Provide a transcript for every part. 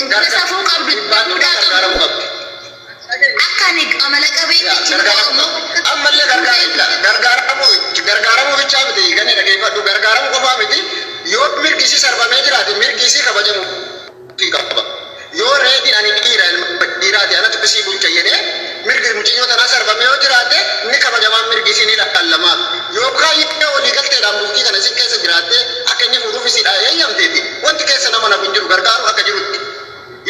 Intala safuu qabdu, Dhibbaan duudhaa qabdu. gargaaramuu qabdi. Akka ani amala qabeettichi Gargaaramuu Oromoo. ammallee gargaaramuu gargaaramuu bichaa miti, gani dhageeffadhu, gargaaramuu qofaa miti. Yoo mirgi isii sarbamee jiraate, mirgi isii kabajamuu qaba. Yoo reediin ani dhiira, ilma dhiiraati, anatu isii bulcha jedhee mirgi mucayyoo tanaa sarbamee yoo jiraate, ni kabajamaa, mirgi isii ni lallamaaf. Yookaan yoo walii galteedhaan bultii kana isin keessa jiraatte, akka inni fuudhuuf isiidha eeyyamteeti, wanti keessa nama nafu hin jiru, gargaaru akka jirutti.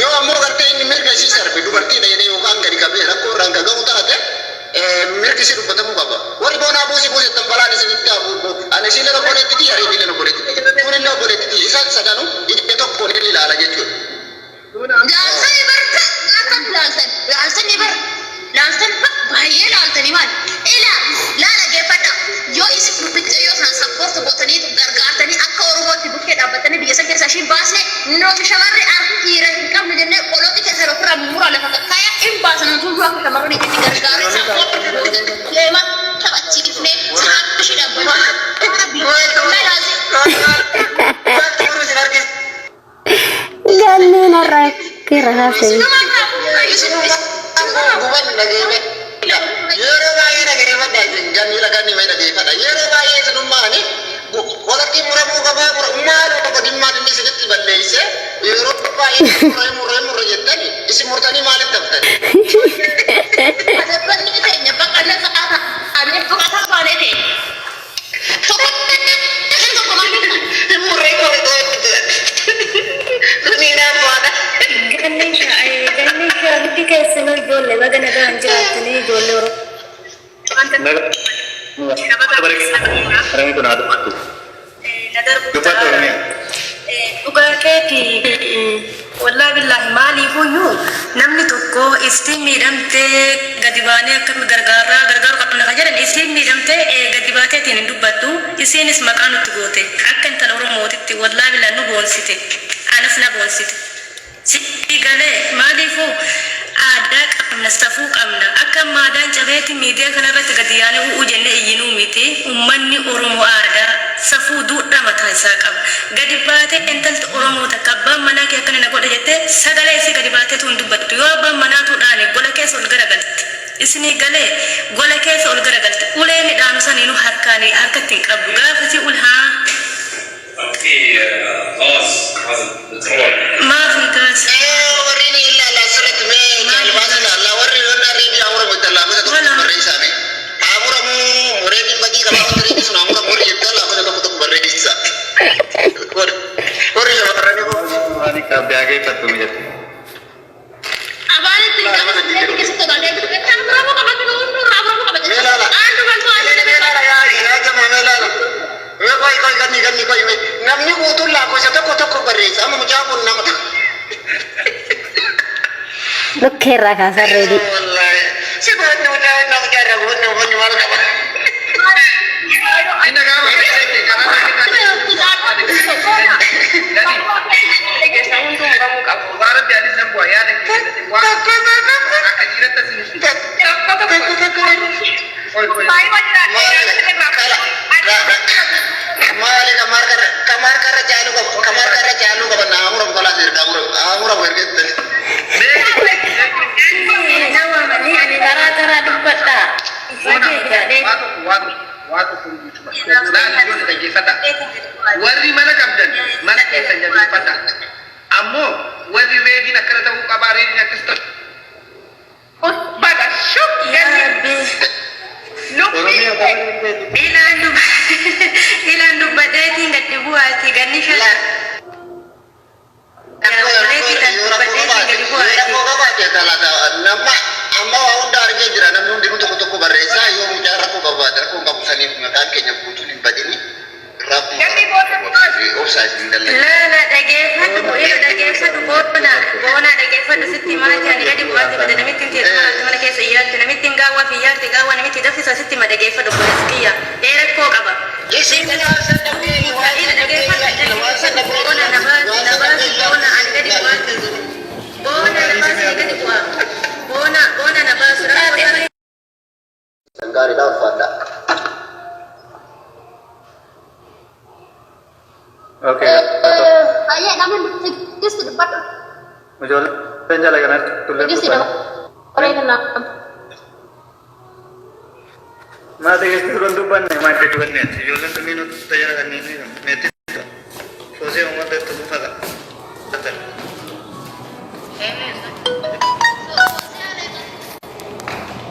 Yoo ammoo gartee inni mirga isii sarbe, dubartiidha jedhee yookaan gadi qabee rakkoo irraan ka ga'u taate, mirgi isii dubbatamuu qaba. Warri boonaa buusii buusettan, balaan isinitti haa bu'u. Ani isiillee obboleetti tiyya, reebiillee obboleetti tiyya. Kunillee obboleetti tiyya. Isaan sadanuu ija tokkoon inni ilaala jechuudha. Laaltanii bar, akkam laaltan, laaltanii bar, laaltan baay'ee laaltanii. Maal ilaa laala geeffadha. Yoo isin mucayyoo sana support gootanii gargaartanii, akka Oromootti bukkee dhaabbatanii biyya san keessa ishiin baasne, nuti shamarri arti dhiira hin qabnu jennee qolooti keessa ofirraa mummuraa lafa kaya hin baasan. Tuyyuu akka shamarran itti gargaaree support gootanii deema taphachiifnee sa'aatti ishii dhaabbatanii. Ganneen har'a kira hafe. Guban dhageeffadha. Yeroo baay'ee dhageeffadha isin ganni ganni mee dhageeffadha. Yeroo baay'ee isinummaani qolatti muramuu qabaa, maal godimmaan inni isinitti balleeyse? Yeroo baay'ee murree murree murree jettani, isin murtanii maaliif taftani? Adabbanni keenya bakka lafa aanee baqataa baanee keenya. Tokko tokko maal? Hin murree murree. Suni naafaadha. Ganneen hundi keessanuu ijoollee baga nagaan jiraattanii, ijoollee Oromoo. Harmee kun haa dubbatu. Dubbadhu, Oromiyaa. Dhugaa keeti, wallaahi billaahi, maaliifuyyuu namni tokko isiin miidhamtee gadi baanee akkami gargaarraa, gargaaruu qabna kan jedhan, isiin miidhamtee gadi baateetiin hin dubbattu. Isiinis maqaa nutti goote akka intala Oromootitti. Wallaahi billaahi, nu boonsite, anas na boonsite. Si galee? Maaliifuu aadaa qabna, safuu qabna. Akka amma aadaan cabeeti miidiyaa kanarratti gadi yaanee u'uu jennee iyyinuu miti. Ummanni Oromoo aadaa, safuu, duudhaa mataa isaa qaba. Gadi baatee intalti Oromoo takka abbaan manaa kee akkana na godhe jettee sagalee isii gadi baateetu hin dubbattu. Yoo abbaan manaatuu dhaane gola keessa ol garagalti. Isinii galee? Gola keessa ol garagalti. Ulee inni dhaanu saniinuu harkaan harkatti hin qabdu. Gaafasii ul haa في غاز، غاز البترول. Maafi gaas? Warri ni ilaala asirratti mee jaalbaasa ilaalla. Warri yoonna reedii haa muramu itti laafisa tokko tokko barreessaa mee. Haa muramuu, reediin badii qabaa, wanti reedii sun haa muramu warri jettan laafisa tokko tokko barreessaa. Warri shamarranii kun. Waan qabdee haa geeffattu jette. Afaan ittiin qabu keessatti baatee kan muramuu qabatu hunduu irraa muramuu qaba. Mee ilaala. Aan dubartuu Mee ilaala, yaa yaa jamaa, mee ilaala. Mee qoy qoy, ganni ganni qoy mee. Namni guutuun lakkoofsa tokko tokko barreessa. Amma mucaan kun nama tokko. Dhukkee irraa kaasan reedii. Wallaahi. Si goonni mucaa nama mucaa irraa goonni uummanni maal qaba? Inni gaafa keessatti karaa Keessa hunduu muramuu qabu. Dhugaarratti anis nan bu'a yaada keessatti waan akka dhiiratti asin Tokko tokko. Ol ol. Faayima jiraatee yaada irraa. Maali kamarkarra caaluu qaba, kamarkarra caaluu qaba. Naa muramu kalaas, ergaa muramu, haa muramu erga jettani. Na waamanii ani karaa karaa dubbadha. Waa tokko, waa tokko, waa tokko jechuudha. Laala, ijoollee, dhaggeeffadha. Warri mana qabdan mana keessan jabeeffadha. Ammoo warri reediin akkana ta'uu qabaa, reediin akkas ta'uu Baga shuk Yaa ganni Rabbi. Lubbii Ilaan dubbadheetiin gadi bu'aati ganni shan. Yoo rakkoo qabaate talaata nama amma waa hunda argee jira. Namni hundinuu tokko tokko barreessaa. Yoo mucaan rakkoo qabaate, rakkoo qabu saniif maqaan keenya guutuun hin badini. Ganni booda Obsaa isin dallaga. Laala, dhageeffadhu, ila dhageeffadhu, boona boona dhageeffadhu, sitti maati ani gadi bu'aati bada. Namitti hin teessu mana mana keessa iyyaatti, namitti hin gaawwaa fi iyyaatti gaawwaa namitti daffisa. Sitti ma dhageeffadhu, obboleessi kiyya ee rakkoo qaba. Isin waan san dhabdee waan Ila san dhabdee dhageeffadhu, waan san dhageeffadhu dhabdee boona, na baasi, waan na san baasi dhabdee boona, ani gadi bu'aati boona, na baasi, ani gadi bu'a, boona, boona, na baasi, rakkoo isaa. Gaariidha, ulfaadha. Okay. Ayyee, namni Tigist dubbadhu. Ijoolleen jala kanatti tulleen Tigist dubbanne. dabaree kennaa. Maa Tigist turan dubbanne maa itti dubbanne ijoolleen tunniin nuti tajaajila kanneen meetti foosee uummata itti buufata.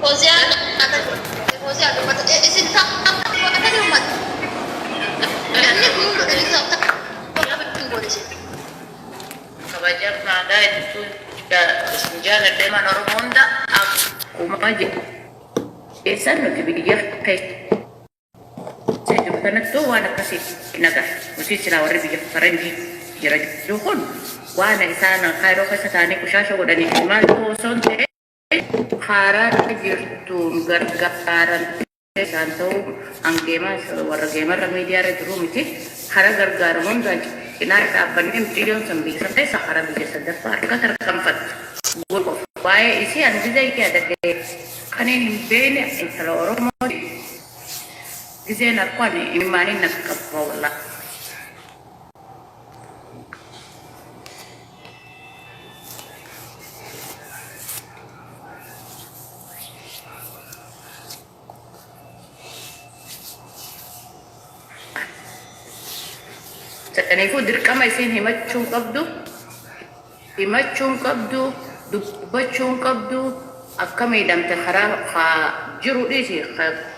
Fooziyaan Fooziyaan dubbata isin taphatan uummata. Namni kun hundi dhalisa hin goone isin. Kabajaan aadaa jechuun isin jaaladhe man Oromoo hunda akkuma keessan nuti biyya keessa jiru kanattuu waan akkasii hin agarre. Nuti silaa warri biyya faranjii jira jiru kun waan isaan kaayiroo keessa taa'anii qushaasha godhanii fi maal osoo hin ta'in karaa jirtuun gargaaramtee isaan ta'uu hangeemaa warra geemarra miidiyaarra jiru miti karaa gargaaramu hundaan cinaa dhaabbannee mucayyoon sun biyya keessa karaa biyya sadaffaa harka tarkaanfattu. Waa'ee isii ani gizee yaadadhe kanneen hin beekne intala Oromoo gizeen harkaan imimmaaniin na qaba wallaa. Kanaafuu dirqama isiin himachuu qabdu, himachuu qabdu, dubbachuu qabdu, akka miidhamte karaa jiru dhiisi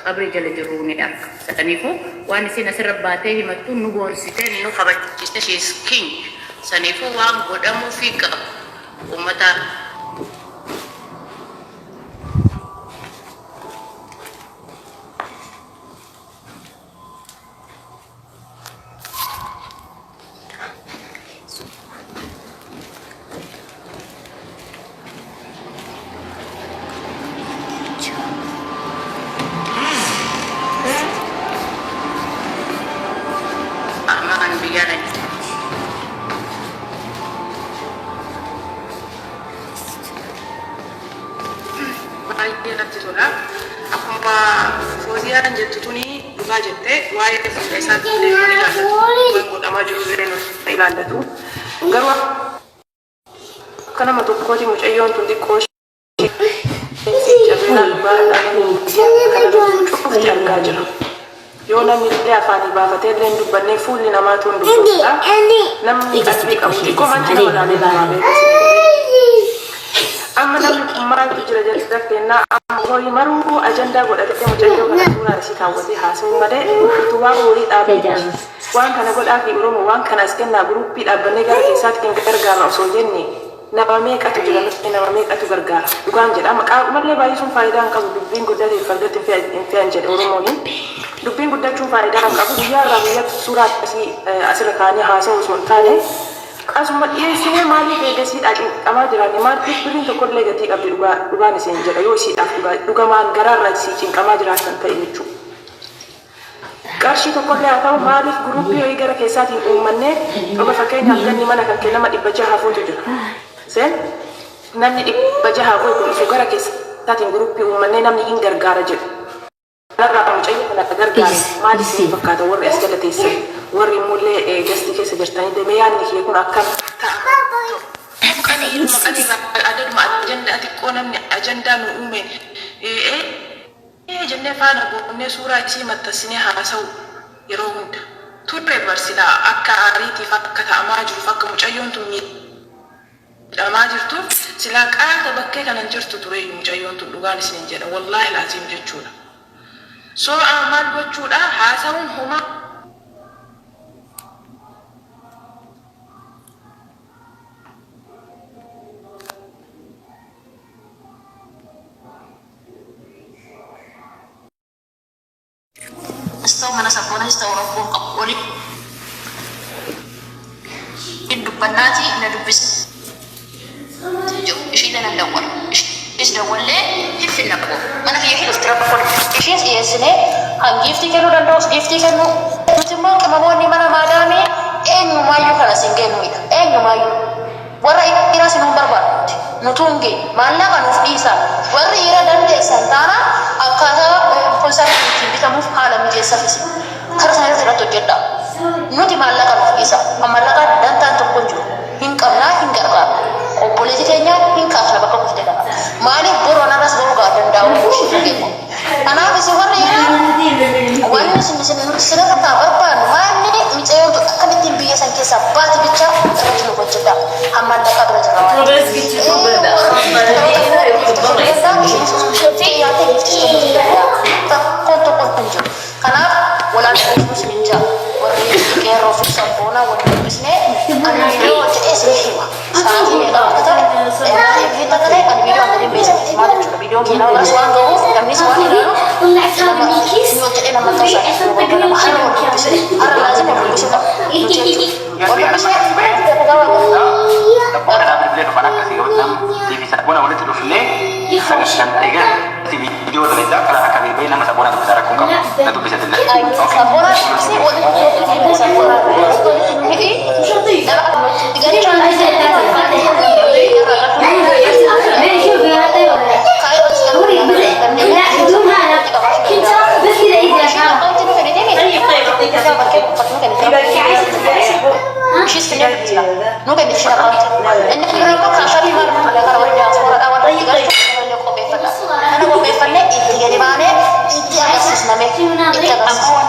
qabrii jala jiru ni arga. Saniifuu waan isiin asirra baatee himattu nu boorsitee nu kabachiiste, she is king. Saniifuu waan godhamuufii qaba. Uummata amaan biyyaa Baay'ee natti tola. Akkuma Fooziyaan jettu tuni dhugaa jette, waa'ee fuula isaatti illee nu ilaallatu. Waan godhamaa jiru illee nu ilaallatu. Garuu akka nama tokkooti mucayyoon tun xiqqoo ishee jabina dhugaa cufti argaa jira. Yoo namni illee afaanii baafatee illee hin dubbanne, fuulli namaatu hin dubbata. Namni qalbii qabu xiqqoo manchi nama ilaalee namaa beeku. Amma namni kun maaltu jira jedhee kennaa, amma horii maruu ajandaa godhatee mucayyoo kana suuraa isii kaawwatee haasa'u malee utubaa horii dhaabee waan kana godhaa fi Oromoo waan kana as kennaa, guruppii dhaabbannee gara keessaatti hin gargaarra osoo jenne, nama meeqatu jira, nama meeqatu gargaara? Dhugaan jedha, maqaa baay'isuun faayidaa hin qabu. Dubbiin guddateef fardatti hin fe'an jedhe Oromooni. Dubbiin guddachuun faayidaa hin qabu. Guyyaa irraa guyyaatti suuraa akkasii asirra kaa'anii haasa'u osoo hin taane, asuma dhiyeessinee maaliif eegasiidhaa cinqamaa jiraanne? Maaliif birriin tokkollee gatii qabdi? Dhugaa dhugaan isin jedha, yoo isiidhaaf dhugaa dhugamaan garaarraa isii cinqamaa jiraattan ta'e jechuudha. Qarshii tokkollee haa ta'u, maaliif guruppii wayii gara keessaatiin uummannee, amma fakkeenyaaf ganni mana kan kee nama 600 fuutu jira. Seen namni 600 koo kun osoo gara keessaatiin guruppii uummannee namni hin gargaara jedhu. Kanarraa mucayyoo kana gargaare maal isin fakkaata, warri as jala teessan, warri immoollee gastii keessa jirtanii deemee yaadni kiyya kun akkam ta'a? Adaduma ajandaa xiqqoo namni ajandaa nu uume ee jennee faana goonnee suuraa isii maxxansinee haasa'u yeroo hunda turre barsilaa akka aariitiif akka ta'amaa jiruuf, akka mucayyoon tun miidhamaa jirtuuf, silaa qaata bakkee kanan jirtu tureeyyu mucayyoon tun, dhugaan isinin jedha, wallaahi laaziim jechuudha. So maal gochuudha? Haasa'uun homaa Ta'u mana sabboonas ta'u rakkoon qabu, waliin dubbannaati na dubbisa jiru. Ishiillee nan dawwala, ishiis dawwallee hin finna qo mana kiyya hin dhufti. Rakkoon ishiis dhiyeessinee kan giiftii kennuu danda'us giiftii kennuu. Nuti immoo qimamoonni mana maadaamii eenyumaayyuu kana sin kennuudha. Eenyumaayyuu warra dhiiraas nuun barbaadu, nutuu hin geenye. Maallaqa nuuf dhiisaa. Warri dhiira dandeessan taanaan akkaataa konsartiin ittiin bitamuuf haala mijeessafis kara sana irratti hojjedhaa. Nuti maallaqa nuuf dhiisaa. Maallaqa dantaan tokko hin jiru, hin qabnaa, hin gargaara. Obboleetti teenya hin kaafna bakka kufte kana. Maaliif boru anarras ga'uu ga'a danda'a ishii fageenya. Kanaaf isin warri dhiiraa wanni isin isin nuti sirraa barbaannu maanni micayyoon tun akkamittiin biyya san keessaa baati bicha irratti nu hojjedha. Hammaan dhaqaa bira jirra waan Tokkoon tokkoon hin jiru. Kanaaf walaan kuusus hin jira. Warri qeerroo fi sabboonaa wal dubbisnee ani viidiyoo hojjedhee isin hima. Sa'aatii meeqa akka ta'e, maaliif akka ta'e ani viidiyoo hanga dhimmeessa maal jechuudha. Viidiyoon kee nama biras waan gahuuf namnis waan ilaaluuf nama inni hojjedhee nama maxxansa nama har'a wal dubbisne har'a laazima wal dubbisuu qaba nuti jechuudha. Wal dubbisnee Sabboona naa bilbilee dhufan akkasii gabataan TV sabboona walitti dhufnee sagantaa eegalti viidiyoo dalagaa karaa akka beekee nama sabboona dubbisaa rakkoo qabu na dubbisatillee. Sabboonaa dubbisnee walitti dubbisnee sabboonaa miti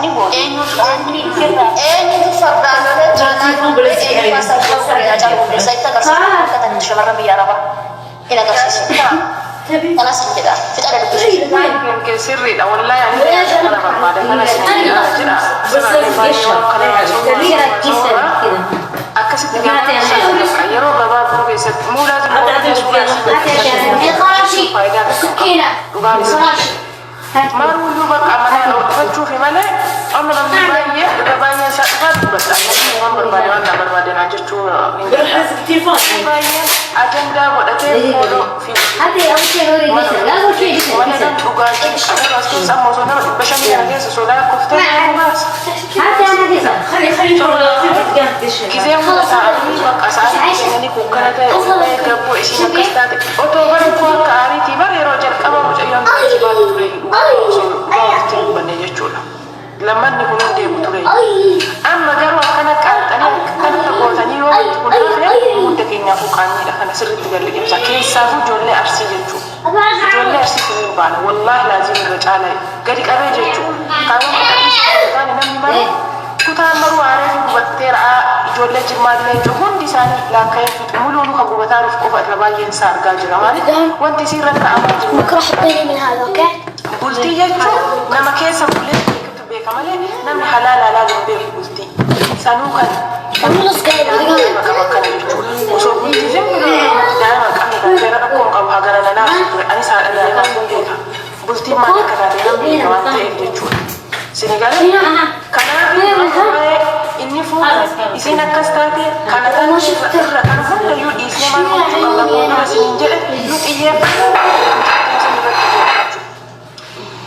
nama Eenyutu fardaan lolee caalaa eenyutu sardaa itti agarsiisa shamarran biyya arabaa hin agarsiisu. Kanas hin jedha fixa dubbisu. Sirriidha wallahi ani kana barbaada kana jira. Akkasitti gabaabsaa yeroo gabaabduu keessatti muulaa faayidaa dhugaan isaa. Maruuyyuu bakka amanaan hordofachuufi malee amma namni baay'ee irra baay'een isaa dhufaa dubbata. Namni waan barbaade waan naa barbaade naa jechuu hin danda'u. Baay'een ajandaa godhatee follow fi malee namni dhugaatii qabu as keessa ammoo osoo nama 500 kana keessa sodaa kuftee nama baasa. Gizee hunda taa'anii bakka sa'aatii kennanii kun kana ta'e gabboo isiin akkas taate otoo bara koo akka aariitii bara yeroo jalqaba mucayyoon itti baatu ture osoo dhugaa walitti dubbanne jechuudha. Lammanni kun hin deemu ture. Amma garuu akkana qaalxanii akkana gootanii yoo itti kun hafe hunda keenyaafuu qaanyiidha kana sirriitti gadi ibsa. Keessaafuu ijoollee Arsii jechuudha. Ijoollee Arsii kun hin baana wallaahi laaziim irra caalaa gadi qabee jechuudha. Kaawwan taane namni malee kutaan maruu aaree fi gubatteera ijoollee Jimmaallee jechuun hundi isaanii laakka'ee fixu muluu nuka gubataa dhufu qofa irra baay'een isaa argaa jira. Maaliif wanti isii irra ta'amaa jiru. Bultii jechuun nama keessa bulee beekutu beeka malee namni halaala halaala hin beeku bultii. Sanuu kan qaba akkana jechuudha. Osoo bultii zimmi daa'ima qabne taateera rakkoo hin qabu hagara nanaa ture anis haadha daa'imaa kun beeka. Bultiin maal akka taate namni beeka waan ta'eef jechuudha. Sinigalee kanaaf inni fuudhe isiin akkas taate kana taate irra kan hundayyuu dhiisnee maal gochuu qabna fuuldura isiniin jedhe nu xiyyeeffannoo irratti jechuudha.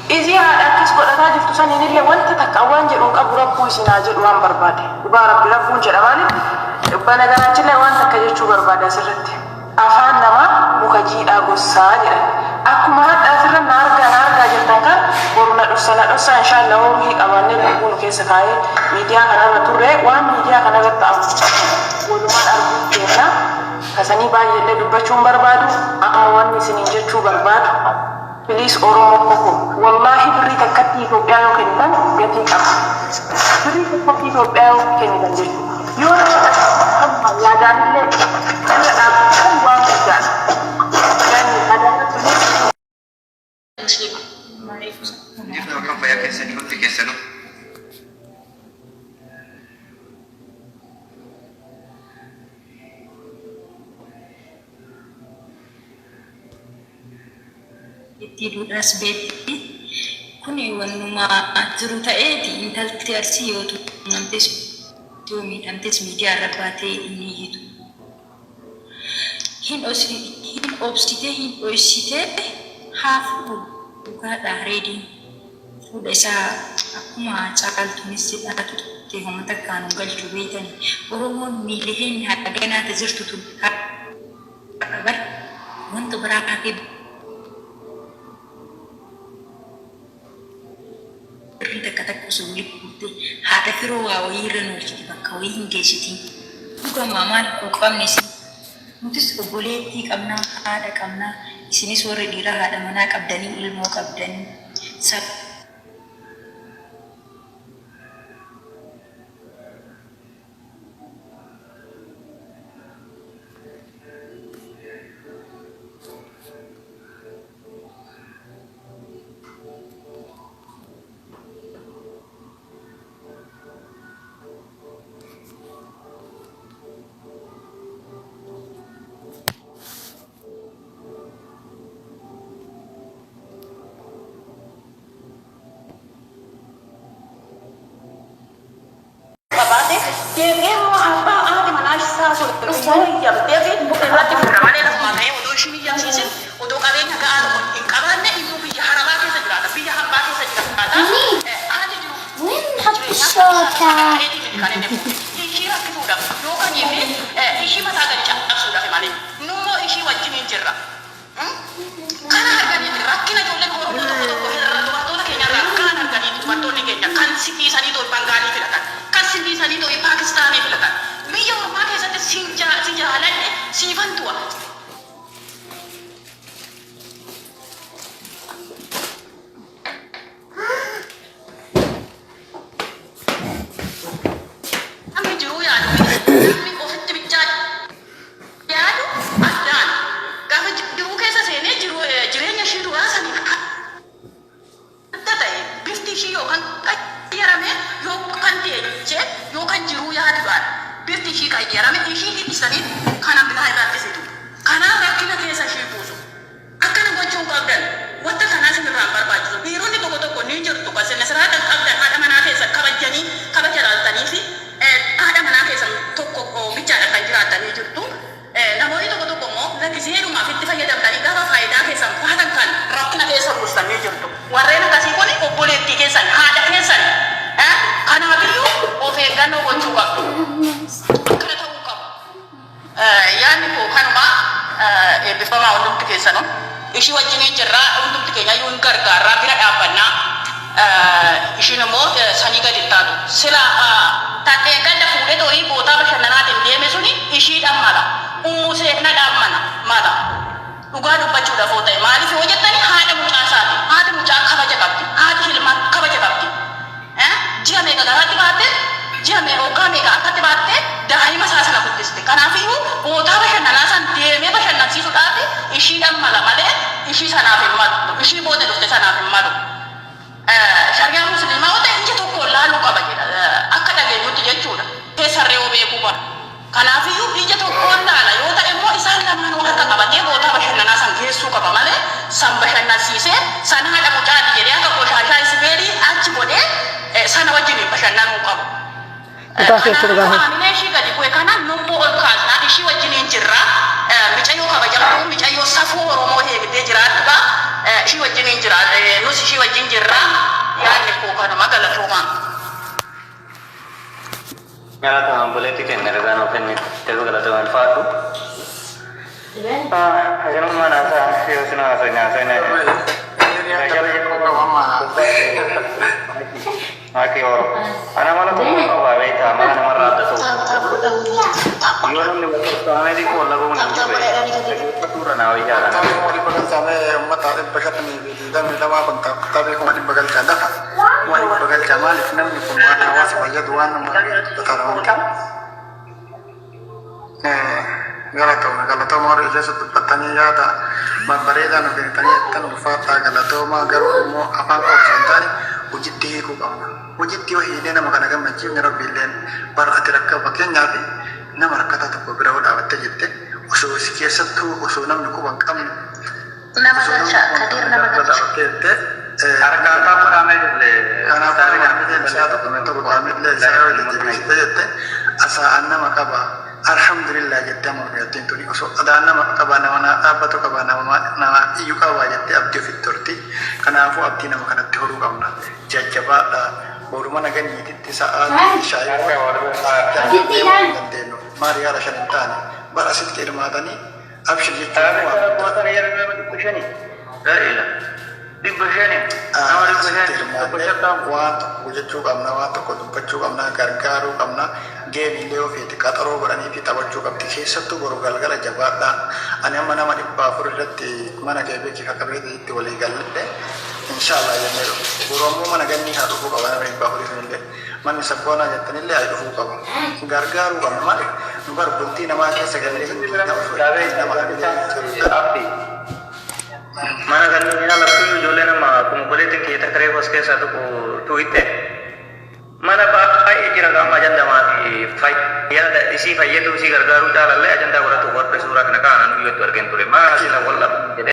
Isii haadha akkas godhataa jirtu saniin illee wanta takka waan jedhu hin qabu rabbuu isin haa jedhu waan barbaade. Dhugaa rabbi rabbuun jedha maaliif banagaraachillee waan takka jechuu barbaada asirratti. Afaan namaa muka jiidhaa gossaa jedhan. Akkuma hadha asirra na argaa na argaa jirtan kan boru na dhossa na dhossa inshallah horii qabaannee lubbuu nu keessa kaa'ee miidiyaa kanarra turre waan miidiyaa kanarra ta'amu walumaan arguuf deemna. Kasanii baay'eellee dubbachuu hin barbaadu amma wanni isiniin jechuu barbaadu. Please Oromoo koo wallaahi birrii takkatti Itoophiyaa yoo kennitan gatii qaba. Birrii takkatti Itoophiyaa yoo kennitan jechuudha. Yoo nama yaadaanillee bira dhaabbatan waan guddaadha. Ganni adaraa. Jirtu akkam fayyaa keessanii hundi keessanuu. Itti duudhaas beekti. Kuni wannuma jiru ta'eeti intalti Arsii yoo tumamtes yoo miidhamtes miidiyaa irra baatee hin iyyitu. Hin obsitee hin dhoysitee haa fuudhu dhugaadha Reediin fuudha isaa akkuma Caaltuunis jedhaa turte homa takkaa nun galchu beeytani Oromoon miiliheen haganaa ta jirtu tun har'a bar wanta biraa hafee birrii takka takka osoo walitti guurtee haadha firoo waa wayii irra nu oolchiti bakka wayii hin geessitiin dhugamaa maal quuqamne isin. Nutis obboleettii qabna, haadha qabna, isinis warri dhiiraa haadha manaa qabdanii, ilmoo qabdanii. Qabaate deebi'ee immoo abbaa haati manaa isaa sun yoo heyyamteef irratti fuudha malee lafumaa ka'ee odoo ishiin hiyyamsiisin, odoo qabeenya ga'aa tokko hin qabaanne, innuu biyya harabaa keessa jiraata, biyya hambaa keessa jiraata, haalli jiruuf jireenyaa isaa ta'eetii miti kan inni fuudhe, ishii rakkisuudhaaf yookanii fi ishii mataa gadi cabsuudhaaf malee. Nummoo ishii wajjiniin jirra. Kana arganiiti rakkina ijoolleen Oromoo tokko tokko irra dubartoota keenya irraa gahan arganiiti dubartoonni keenya kan si dhiisanii too'i Bangaalii filatan, kan si dhiisanii too'i Paakistaanii filatan. Biyya ormaa keessatti sin jaa si jaaladhe siifan du'a. Namni jiruu yaadu fi namni ofitti bichaa yaadu addaan. Gaafa jiruu keessa seenee jiruu jireenya ishii duraa saniin adda ta'e, bifti ishii yookan qayyarame, yookan deechee, yookan jiruu yaaduudhaan bifti ishii qayyarame, ishii dhiisanii kana biraa irratti fidu. Kanaaf rakkina keessa ishii buusu. Akkana gochuu hin qabdan. Wanta kanaa isin irraa hin barbaachisu. Dhiironni tokko tokko ni jirtu kan sirna siraata hin qabdan, haadha manaa keessan kabajjanii kabaja laaltaniifi haadha manaa keessan tokko bichaadha kan jiraattan ni jirtu. Namoonni tokko tokko immoo lakki seerumaaf itti fayyadamtanii gaafa faayidaa keessan baatan kan rakkina keessa buustan ni jirtu. Warreen akkasii kun obboleettii keessan, haadha keessan. Kanaafiyyuu of eeggannoo gochuu qabdu. Akkana ta'uu hin qabu. Yaadni koo kanuma. Eebbifamaa hundumti keessanu. Ishii wajjiniin jirra, hundumti keenyayyuu hin gargaarra, bira dhaabbanna. Ishiin immoo sanii gadi hin taatu. Sila tan dheengadda fuudhee too'ii bootaa bashannanaatiin deeme suni ishiidhaan mala. Ummu Seeknadhaan mana mala. Dhugaa dubbachuudhaaf yoo ta'e, maaliif yoo jettani, haadha mucaa isaati. Haati mucaa kabaja qabdi. Haati ilmaa kabaja qabdi. Ji'a meeqa garaatti baatte, ji'a meeqa, waggaa meeqa harkatti baatte daa'ima isaa sana guddiste. Kanaafiyyuu bootaa bashannanaa san deemee bashannansiisuudhaaf ishiidhaan mala malee ishii sanaaf hin malu. Ishii booda dhufte sanaaf hin malu. Shari'aa musliimaa yoo ta'e ija tokkoon laaluu qaba jedha, akka dhageenyutti jechuudha. Keessarree yoo beekuu baate. Kanaafiyyuu ija tokkoon laala yoo ta'e immoo isaan lamaanuu harka qabatee bootaa bashannanaa san geessuu qaba malee san bashannansiisee san haadha mucaati jedhee akka qoshaashaa isibeerii achi godhee sana wajjiniin bashannanuu hin qabu. Dhugaa keetti, dhugaa Kanaafuu keetti. haamilee ishii gadi bu'e kana nummoo ol kaasna, ishii wajjiniin jirra. Micayyoo kabajamtuu, micayyoo safuu Oromoo eegdee jiraattudha. Ishii wajjiniin jira, nus ishii wajjin jirra. Yaadni koo kanuma, galatoomaa. Galatoomi obboleetti keenya, ergaa nuuf kenniteef galatoomi, ulfaadhu. Isinummaan haasaa yoo isin haasofne haasofne. Maki oro. Ana mala tokko qaba beektaa, mala namarraa adda ta'u. Yoo namni wal qaxxaamee xiqqoo laguun hin jirre dhaggeeffatu irra naa wayyaadha. Uummata 522 kun taphee 100,000 galchaa, lafa 100,000 galchaa. Maaliif namni kun waan hawaasa fayyadu, waan nama dubbataadha waan ta'eef. Galatooma, galatooma, warri keessa dubbatanii yaada babbareedaa nu kennitanii jettan, ulfaadhaa, galatooma. Garuu immoo afaan qofa osoo hin taane hojiitti hiikuu qabna. Hojiitti yoo hiiknee nama kana gammachiifne, Rabbi illeen bara ati rakka, fakkeenyaaf nama rakkataa tokko bira yoo dhaabattee jette, osoo si keessattuu, osoo namni quba hin qabne Nama osoo namni galcha quba hin Kadir qabne nama bira galcha. dhaabattee jette Harkaataa godhamee jirre. Kanaaf nama hamileen isaa tokko tokko hamilee isaa yoo jajjabeessite jette, asaa'an nama qaba, alhamdulillah jettee, amma mucattiin tuni osoo adaan nama qaba, nama naa dhaabbatu qaba, nama nama iyyu qaba jettee abdii ofitti horti. Kanaafuu abdii nama kanatti horuu qabna. Jajjabaadha. Boru mana ganniititti sa'aatii shaayii deemuu hin dandeenyu. Maali haala shan hin taane bara asitti hirmaatanii abshir jechuun waan guddaadha. 500, 500 nama 500 Asitti tokko hirmaannee shakkamu. Waan tokko hojjechuu qabna, waan tokko dubbachuu qabna, gargaaruu qabna. Geemillee yoo feete qaxaroo godhanii fi taphachuu qabdi. Keessattuu boru galgala jabaadha. irratti mana kee beeki ka qabeetitti walii galle inshallah jennee dhufu. Boru ammoo mana gannii haa dhufuu qaba nama 400 sunillee. Manni sabboonaa jettanillee haa dhufuu qaba. Gargaaruu qabna maali nu bar bultii namaa keessa gallee hin diigaa osoo nama Abdi. Mana kanneen alattuu ijoollee nama akkuma obboleettiin kiyya takka reefu as keessaa tokko tuuyitte. Mana baay'ee jira qaama ajandamaa fi fayyaada isii fayyaduu isii gargaaruu caalallee ajandaa godhatu warri suuraa kana kaa'an anuyyuu hedduu argeen ture. Maa sila wal dhabne jedhee.